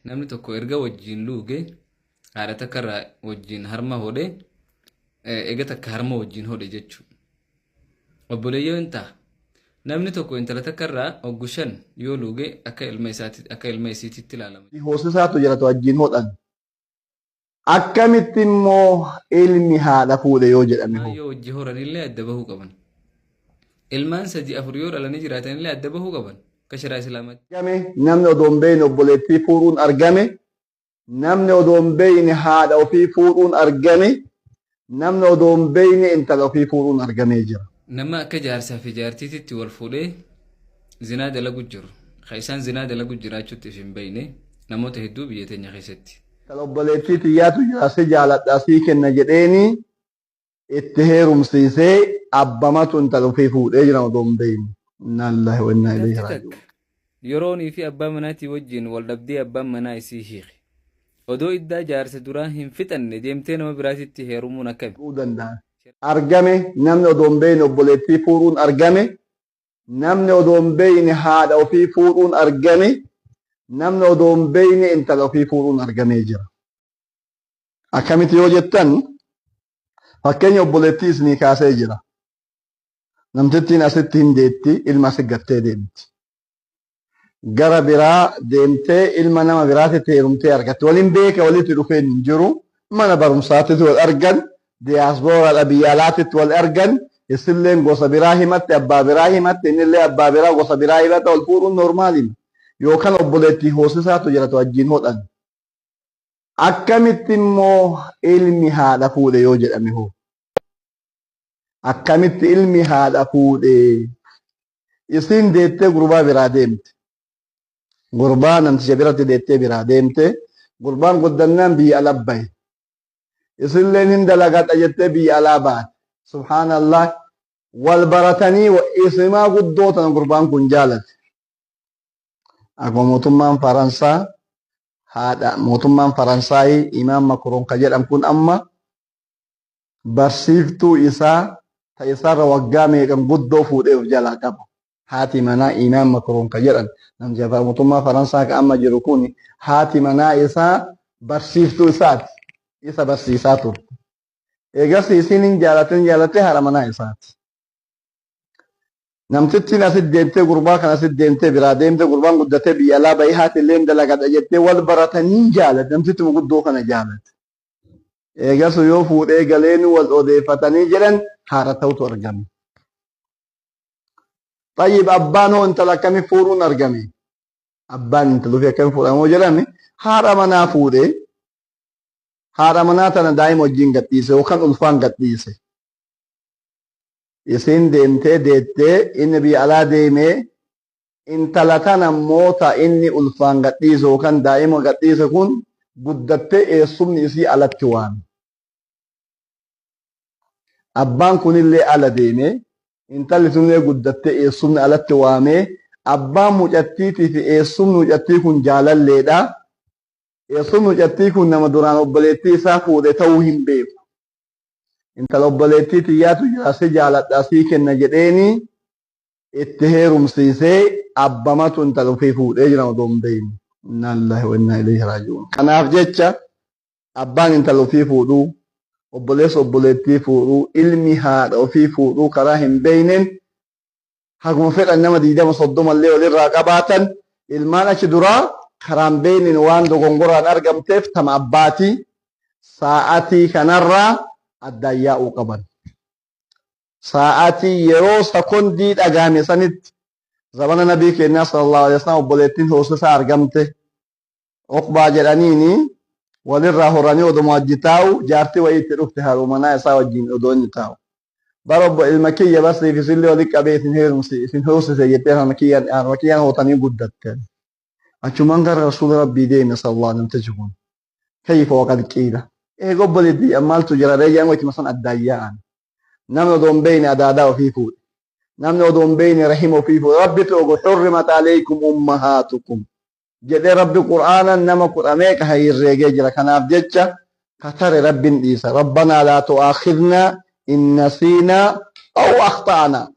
Namni tokko erga wajjin luuge, haadha takka irraa wajjin harma hodhe, eega takka harma wajjin hodhe jechuudha. Obboleeyyoo hin ta'a. Namni tokko intala takka irraa oggu 5 yoo luuge akka ilma isaati akka ilma isiititti ilaalama. Hoosisaatu jiratu wajjin hodhan. Akkamitti immoo ilmi haadha fuudhe yoo jedhame hoo? Yoo wajji horanillee adda bahuu qaban. Ilmaan 3 4 yoo dhalanii jiraatanillee adda bahuu qaban. Akka sharaa Islaamaatti. Argame namni odoo hin beekne obboleettii fuudhuun argame namni odoo hin beekne haadha ofii fuudhuun argame namni odoo hin beekne intala ofii fuudhuun argamee jira. Nama akka jaarsaa fi jaartiititti wal fuudhee zinaa dalagu jiru. Ka isaan zinaa dalagu jiraachuutti if hin beekne namoota hedduu biyya teenya keessatti. Intala obboleettii tiyyaatu jira si jaaladha sii kenna jedheeni itti heerumsiisee abbamatu intala ofii fuudhee jira odoo hin beekne. Innaa lillaahi wa innaa ilayhi Intalti raaji'uun. takka yeroonii fi abbaa manaatii wajjin wal dhabdee abbaan manaa isii hiike. Odoo iddaa jaarsa duraa hin fixanne deemtee nama biraatitti heerumuun akkami? Fuudhuu danda'an. Argame namni odoo hin beekne obboleettii fuudhuun argame namni odoo hin beekne haadha ofii fuudhuun argame namni odoo hin beekne intala ofii fuudhuun argamee jira. Akkamitti yoo jettan fakkeenya obboleettii isinii kaasee jira. Namtittiin asitti hin deetti ilma asi gattee deemti. Gara biraa deemtee ilma nama biraatitti heerumtee argatti. Waliin beeka walitti dhufeen hin jiru. Mana barumsaatitti wal argan, diyaaspooraadha biyya alaatitti wal argan, isilleen gosa biraa himatte, abbaa biraa himatte, innillee abbaa biraa gosa biraa himata wal fuudhuun noormaalima. Yookaan obboleettii hoosisaatu jiratu wajjin hodhan. Akkamitti immoo ilmi haadha fuudhe yoo jedhame hoo? Akkamitti ilmi haadha fuudhe? Isiin deettee gurbaa biraa deemte. Gurbaa namticha biratti deettee biraa deemte. Gurbaan guddannaan biyya ala bahe. Isilleen hin dalagadha jettee biyya alaa baate. Subhaanallah. Wal baratanii isimaa guddoo tana gurbaan kun jaalate. Akkuma mootummaan Faransaa haadha mootummaan Faransaayii Imaam Makroon ka jedhan kun amma barsiiftuu isaa ta isaarra waggaa meeqan guddoo fuudhee of jalaa qaba. Haati manaa Imaam Makroon ka jedhan namticha mootummaa Faransaa ka amma jiru kun haati manaa isaa barsiiftuu isaati. Isa barsiisaa turte. Eegas isiin hin jaalatin jaalattee haadha manaa isaati. Namtittiin asit deemtee gurbaa kan asit deemtee biraa deemte gurbaan guddatee biyya alaa bahee haati illee dalagadha jettee wal baratanii jaalate namtittuma guddoo kana jaalate. Eegasu yoo fuudhee galeen wal odeeffatanii jedhan haadha ta'utu argame. Xayyib abbaan hoo intala akkamii fuudhuun argame? Abbaan intala ofii akkamii fuudhamoo jedhame haadha manaa fuudhee haadha manaa tana daa'ima wajjin gadhiise yookaan ulfaan gadhiise. Isiin deemtee deettee inni biyya alaa deemee intala tana immoo ta inni ulfaan gadhiise yookaan daa'ima gadhiise kun guddattee eessumni isii alatti waame. Abbaan kunillee ala deemee intalli sunillee guddattee eessumni alatti waamee abbaan mucattiitii fi eessumni mucattii kun jaalalleedha. Eessumni mucattii kun nama duraan obboleettii isaa fuudhe ta'uu hin beeku. Intala obboleettii tiyyaatu jira si jaaladha sii kenna jedheeni itti heerumsiisee abbamatu intala ofii fuudhee jira odoo hin beekne. Innaa lillahi wa innaa ilayhi raaji'uun. Kanaaf jecha abbaan intala ofii fuudhuu, obboleessa obboleettii fuudhuu, ilmi haadha ofii fuudhuu karaa hin beekneen haguma fedhan nama 20 30 illee walirraa qabaatan ilmaan achi duraa karaan beekneen waan dogongoraan argamteef tama abbaatii saa'atii kanarraa addaan yaa'uu qaban. Saa'atii yeroo sakondii dhagahame sanitti zamana nabii keenyaa sallallahu alaihi wasallam obboleettiin hoosisaa argamte Uqbaa jedhaniini walirraa horanii oduma wajji taa'u jaartii wayii itti dhufte haadha manaa isaa wajjin odoo inni taa'u. Bar obbo ilma kiyya bar siif isillee walitti qabee isin heerumsi isin hoosise jettee harma kiyyaan harma kiyyaan hootanii guddatte. Achumaan gara rasuula rabbii deeme sallallahu alaihi namtichi kun. Kayfa waqad qiila. Eega obboleettii maaltu jira ree jedhan wayituma san addaan yaa'an. Namni odoo hin beekne adaadaa ofii fuudhe. Namni odoo hin beekne rahima ofii fuudhe. Rabbitu ogo hurrimat alaykum ummahaatukum. Jedhee Rabbi Qur'aanan nama kudha meeqa hayirreegee jira. Kanaaf jecha ka tare Rabbin dhiisa. Rabbanaa laa tu'aakhidnaa in nasiinaa aw akhta'anaa.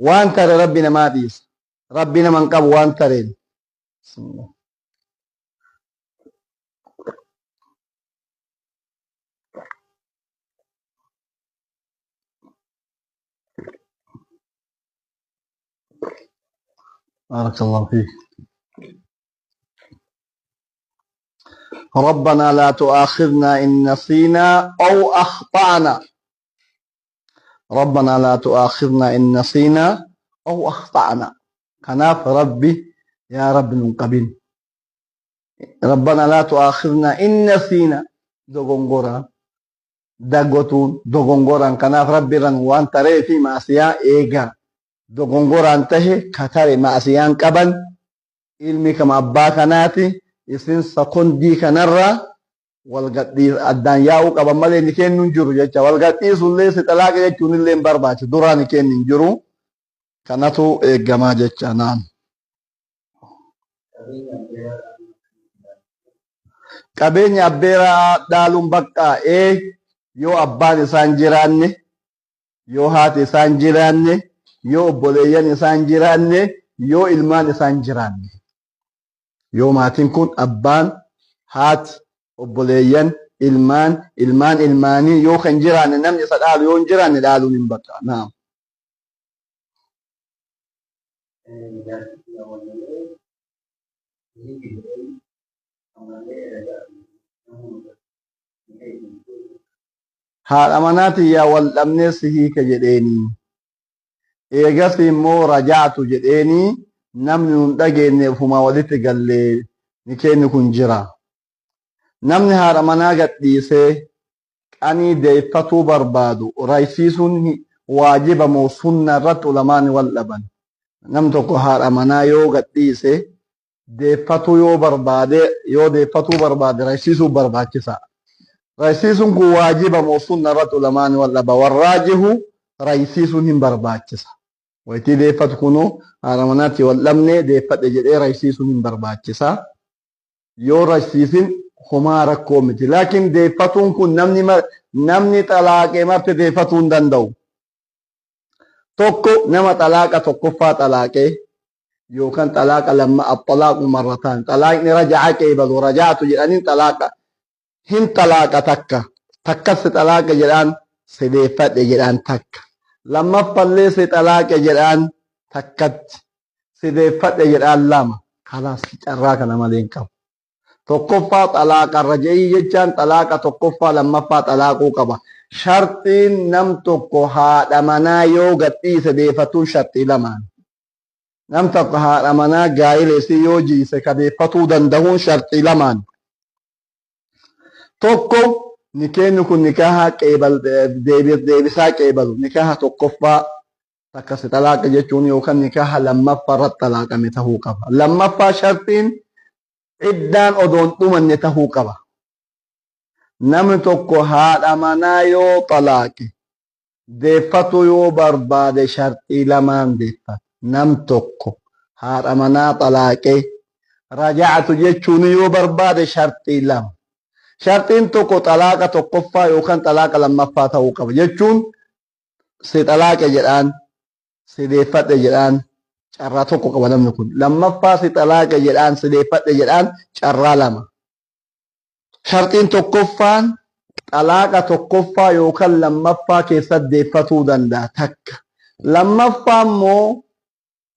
Waan tare Rabbi namaa dhiisa. Rabbi nama hin qabu waan tareen. Bismillah. Barakallahu fiik. ربنا لا تؤاخذنا إن نسينا أو أخطأنا. ربنا لا تؤاخذنا إن نسينا أو أخطأنا. كناف ربي يا رب ننقبل. ربنا لا تؤاخذنا إن نسينا دوغونغورا دغوتون دوغونغورا كناف ربي رن وان تري في معصية إيغا دوغونغورا انتهي كتري معصيان قبل ilmi kama abbaa kanaati isin sakondii kanarra wal gadhiis addaan yaa'uu qaban malee ni kennu hin jiru jecha wal gadhiisullee si xalaaqa jechuun illee hin barbaachisu duraa ni kennu hin jiru kanatu eeggamaa jecha naan. Qabeenya abbeeraa dhaaluun bakka ee yoo abbaan isaan jiraanne yoo haati isaan jiraanne yoo obboleeyyan isaan jiraanne yoo ilmaan isaan jiraanne yoo maatiin kun abbaan haati obboleeyyan ilmaan ilmaan ilmaanii yoo kan jiraanne namni isa dhaalu yoo hin jiraanne dhaaluun hin bakka naam. Haadha manaatiin wal dhabnee si hiika jedheenii eegas immoo rajaatu jedheenii namni nun dhageenye ofumaa walitti gallee ni kenni kun jira. Namni haadha manaa gadhiisee qanii deeffatuu barbaadu raysiisuun waajiba moo sunna irratti ulamaan wal dhaban. Nam tokko haadha manaa yoo gadhiise deeffatuu yoo barbaade yoo deeffatuu barbaade raysiisuu barbaachisa. Raysiisuun kun waajiba moo sunna irratti ulamaan wal dhaba. Warraajihu raysiisuun hin barbaachisa. Wayitii deeffatu kunuu haadha manaatti wal dhabnee deeffadhe jedhee raysiisuun hin barbaachisa. Yoo raysiisin homaa rakkoo miti. Laakiin deeffatuun kun namni xalaaqee marte deeffatuu hin danda'u. Tokko nama xalaaqa tokkoffaa xalaaqee yookaan xalaaqa lamma axxalaaqu marrataan xalaaqni raja'a qeebalu rajaatu jedhaniin xalaaqa hin xalaaqa takka takkas xalaaqa jedhaan si deeffadhe jedhaan takka lammaffallee si xalaaqa jedhaan takkatti si deeffadhe jedhaan lama kalaas carraa kana malee hin qabu. Tokkoffaa xalaaqa raja'ii jechaan xalaaqa tokkoffaa lammaffaa xalaaquu qaba. Sharxiin nam tokko haadha manaa yoo gadhiise deeffatuun sharxii lamaan. Nam tokko haadha manaa gaa'ila isii yoo jiise ka deeffatuu danda'uun sharxii lamaan. Tokko nikeenni kun nikaaha deebisaa qeebalu nikaaha tokkoffaa takka si xalaaqa jechuun yookaan nikaaha lammaffaa irratti xalaaqame tahuu qaba. Lammaffaa sharxiin iddaan odoon dhumanne tahuu qaba. Namni tokko haadha manaa yoo xalaaqe deeffatu yoo barbaade sharxii lamaan deeffata. Nam tokko haadha manaa xalaaqee raja'atu jechuun yoo barbaade sharxii lama. Sharxiin tokko xalaaqa tokkoffaa yookaan xalaaqa lammaffaa ta'uu qaba jechuun si xalaaqe jedhaan si deeffadhe jedhaan carraa tokko qaba namni kun. Lammaffaa si xalaaqe jedhaan si deeffadhe jedhaan carraa lama. Sharxiin tokkoffaan xalaaqa tokkoffaa yookaan lammaffaa keessatti deeffatuu danda'a takka. Lammaffaa immoo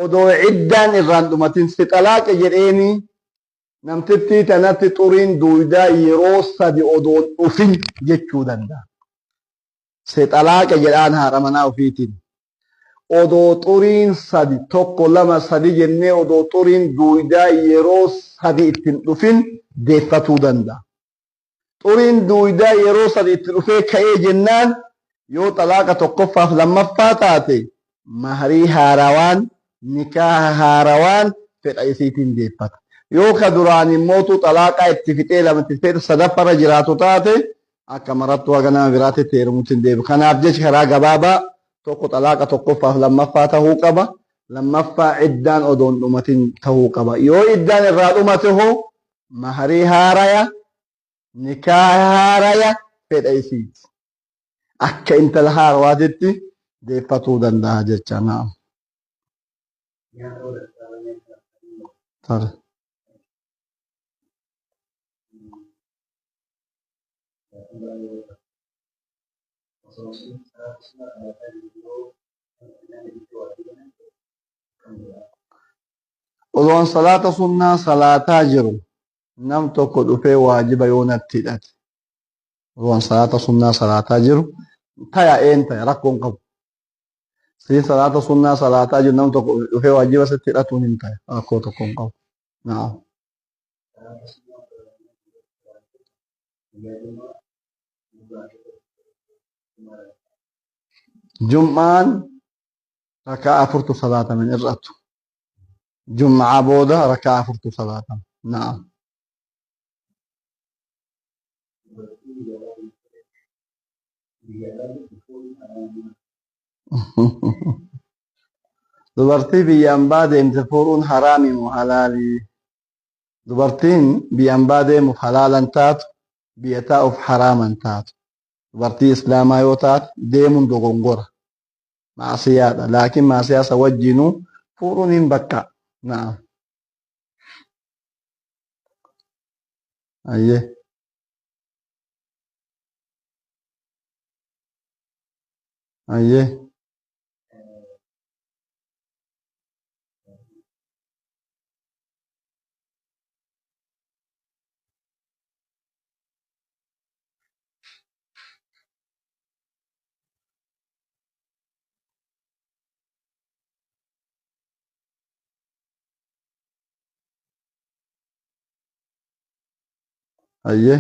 odoo iddaan irraan dhumatin si xalaaqe jedheeni namtittii tanatti xuriin duudaa yeroo sadi odoon dhufin jechuu danda'a. Si xalaaqe jedhaan haadha manaa ofiitiin. Odoo xuriin sadi tokko lama sadi jennee odoo xuriin duudaa yeroo sadi ittiin dhufin deeffatuu danda'a. Xuriin duudaa yeroo sadi itti dhufee ka'ee jennaan yoo xalaaqa tokkoffaaf lammaffaa taate maharii haarawaan nikaaha haarawaan fedha isiitiin deeffata. Yoo ka duraan immootu xalaaqaa itti fixee lama itti fixee sadaffarra jiraatu taate akka marattu haga nama biraatti heerumutti hin deebi'u. Kanaaf jecha karaa gabaabaa tokko xalaaqa tokkoffaaf lammaffaa tahuu qaba. Lammaffaa iddaan odoon dhumatin tahuu qaba. Yoo iddaan irraa dhumate hoo maharii haaraya nikaaha haaraya fedha isiiti. Akka intala haarawaatitti deeffatuu danda'a jecha naam. Tole. Odoon salaata sunnaa salaataa jiru nam tokko dhufee waajiba yoo natti hidhate. Odoon salaata sunnaa salaataa jiru taya een taya rakkoon qabu. Siin salaata sunnaa salaataa jiru nam tokko dhufee waajiba sitti hidhatuun hin taya rakkoo tokko hin qabu. Naam. Jum'aan rakaa afurtu salaataman irrattu. Jum'aa booda rakaa afurtu salaatama. Naam. Dubartii biyya ambaa deemte fuudhuun haraami moo halaalii? Dubartiin biyya ambaa deemuuf halaalan taatu, biyya taa'uuf haraaman taatu. Dubartii Islaamaa yoo taate deemuun dogongora. Maasiyaadha. Laakiin maasiyaa isa wajjinuu fuudhuun hin bakka. Na'am. Ayyee. Ayyee. Ayyee.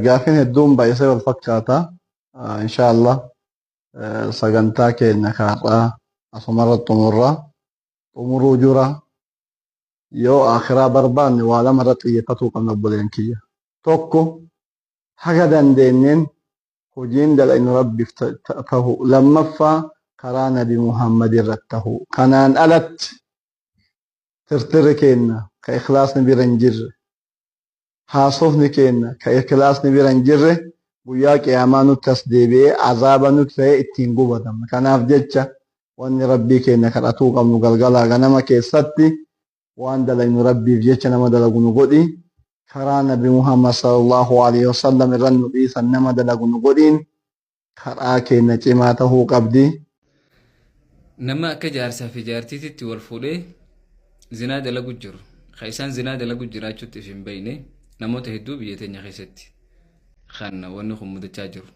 Gaafiin hedduun baay'isee wal fakkaata. Inshaallah sagantaa keenya kaarraa asumarra xumurra xumuruu jira. Yoo akhiraa barbaanne waa lama irratti xiyyeeffatuu qabna obboleen kiyya. Tokko haga dandeenyeen hojiin dalagnu rabbiif tahu. Lammaffaa karaa Nabi Muhammad irratti tahu. Kanaan alatti tirtirri keenya ka ikhlaasni bira hin jirre, haasofni keenya ka ikhlaasni bira hin jirre guyyaa qiyaamaa nutti as deebi'ee azaaba nutti ta'ee ittiin gubatamna. Kanaaf jecha wanni rabbii keenya kadhatuu qabnu galgalaa ganama keessatti waan dalagnu rabbiif jecha nama dalagu nu godhi. Karaa Nabi Muhammad sallallahu alaihi wasallam irra nu dhiisan nama dalagu nu godhiin karaa keenya cimaa tahuu qabdi. Nama akka jaarsaa fi jaartiititti wal fuudhee zinaa dalagu jiru. Ka isaan zinaa dalagu jiraachuutti if hin beekne namoota hedduu biyya teenya keessatti kan wanni kun mudachaa jiru.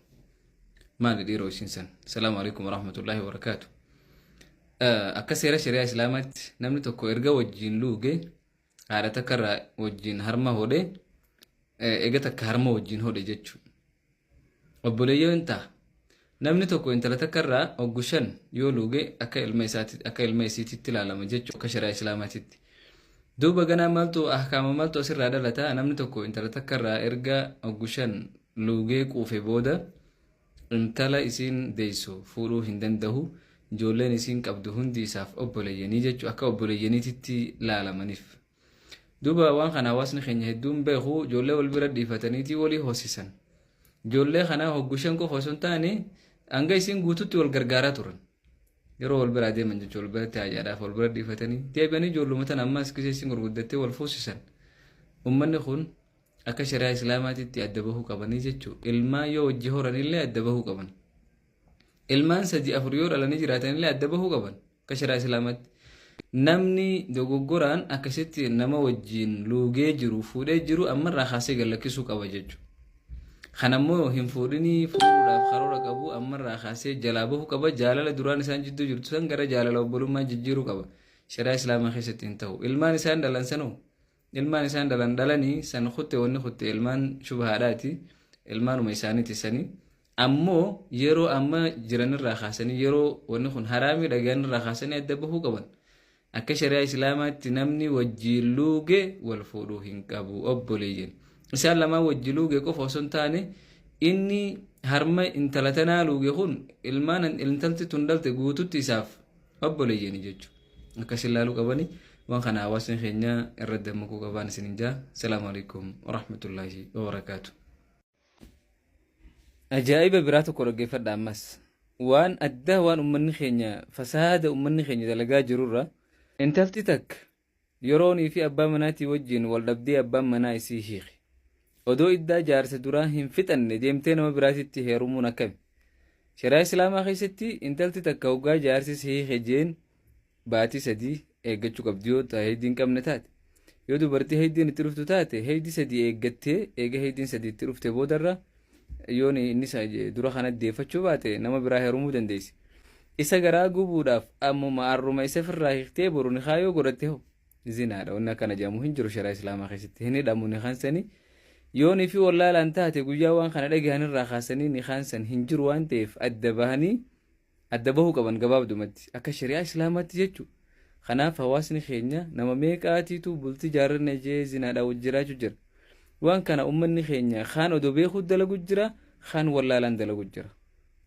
Maali dhiiroo isin san? Salaamu alaikum warahmatullaahi wabarakaatu. Akka seera shari'aa Islaamaatti namni tokko erga wajjin luuge haadha takka irraa wajjin harma hodhe, eega takka harma wajjin hodhe jechuudha. Obboleeyyoo hin ta'a. Namni tokko intala takka irraa oggu 5 yoo luuge akka ilma isaati akka ilma isiititti ilaalama jechuudha akka shari'aa Islaamaatitti. Duuba ganaa maaltu ahkaama maaltu asirraa dhalata? Namni tokko intala takka irraa erga oggu 5 luugee quufe booda intala isiin deessu fuudhuu hin danda'u. Ijoolleen isiin qabdu hundi isaaf obboleeyyanii jechuudha akka obboleeyyaniititti laalamaniif. Duuba waan kana hawaasni keenya hedduun beeku, ijoollee wal bira dhiifataniitii walii hoosisan. Ijoollee kana hoggu 5 qofa osoo hin taane hanga isiin guututti wal gargaaraa turan. Yeroo wal biraa deeman jechuudha wal biratti haajaadhaaf wal bira dhiifatanii deebi'anii ijoolluma tana ammas gisee isiin gurguddattee wal fuusisan. Uummanni kun akka shari'aa Islaamaatitti adda bahuu qabanii jechuudha. Ilmaan yoo wajji horanillee adda bahuu qaban. Ilmaan 3 4 yoo dhalanii jiraatanillee adda bahuu qaban akka shari'aa Islaamaatti. Namni dogoggoraan akkasitti nama wajjin luugee jiru fuudhee jiru ammarraa kaasee gad lakkisuu qaba jechuudha. Kanammoo hin fuudhinii fuudhuudhaaf karoora qabu ammarraa kaasee jalaa bahuu qaba. Jaalala duraan isaan jidduu jirtu san gara jaalala obbolummaa jijjiiruu qaba. Shari'aa Islaamaa keessatti hin ta'u. Ilmaan isaan dhalan sanoo ilmaan isaan dhalan dhalanii san kutte wanni kutte ilmaan shubhaadhaati. Ilmaanuma isaaniiti sanii. Ammoo yeroo amma jiranirraa kaasanii yeroo wanni kun haraamii dhagaanirraa kaasanii adda bahuu qaban. Akka shari'aa Islaamaatti namni wajjiin luuge wal fuudhuu hin qabu obboleeyyan. Isaan lamaan wajji luuge qofa osoo hin taane inni harma intala tanaa luuge kun ilmaan intalti tun dhalte guututti isaaf obboleeyyani jechuudha. Akkas ilaaluu qabani waan kana hawaasni keenya irra dammaquu qabaan isin hin jaa. Salaamu alaikum warahmatullaahi wabarakaatu. Ajaa'iba biraa tokko dhaggeeffadha ammas. Waan addaa waan uummanni keenya fasaada uummanni keenya dalagaa jirurra intalti takka yeroonii fi abbaa manaatii wajjin wal dhabdee abbaan manaa isii hiike. Odoo iddaa jaarsa duraa hin fixanne deemtee nama biraatitti heerumuun akkami? Shari'aa Islaamaa keessatti intalti takka hoggaa jaarsi si hiike jeen baatii 3 eeggachuu qabdi yoo ta heydii hin qabne taate. Yoo dubartii heydiin itti dhuftu taate heydii 3 eeggattee eega heydiin 3 itti dhufte boodarra yoon inni dura kana deeffachuu baate nama biraa heerumuu dandeessi. Isa garaa gubuudhaaf ammuma arruma isa firraa hiiktee boru nikaa yoo godhatte hoo zinaadha. Wanni akkana jedhamu hin jiru shari'aa Islaamaa keessatti. Hin hidhamu nikaan sanii. Yoon fi wallaalaan taate guyyaa waan kana dhagahan irraa kaasanii nikaan san hin jiru waan ta'eef adda bahanii adda bahuu qaban gabaabdumatti akka shari'aa Islaamaatti jechuudha. Kanaaf hawaasni keenya nama meeqaatiitu bultii jaarranne jee zinaadhaan wajji jiraachuu jira. Waan kana ummanni keenya kaan odoo beekuu dalagu jira, kaan wallaalaan dalagu jira.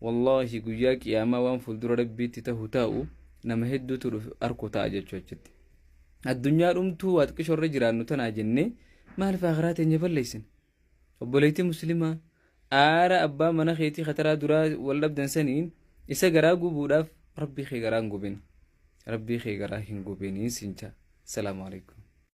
Wallaahi guyyaa qiyaamaa waan fuuldura Rabbiitti tahu taa'u nama hedduutu dhufe arku ta'a jechuu achitti. Addunyaa dhumtuu waa xiqqishoo irra jiraannu tanaa jennee maaliif akhiraa teenya balleessina? Obboleettii muslimaa aara abbaa mana keetii kataraa duraa wal dhabdan saniin isa garaa gubuudhaaf Rabbii kee garaa hin gubin. Rabbii kee garaa hin gubiniin siin jaa. Salaamu alaikum.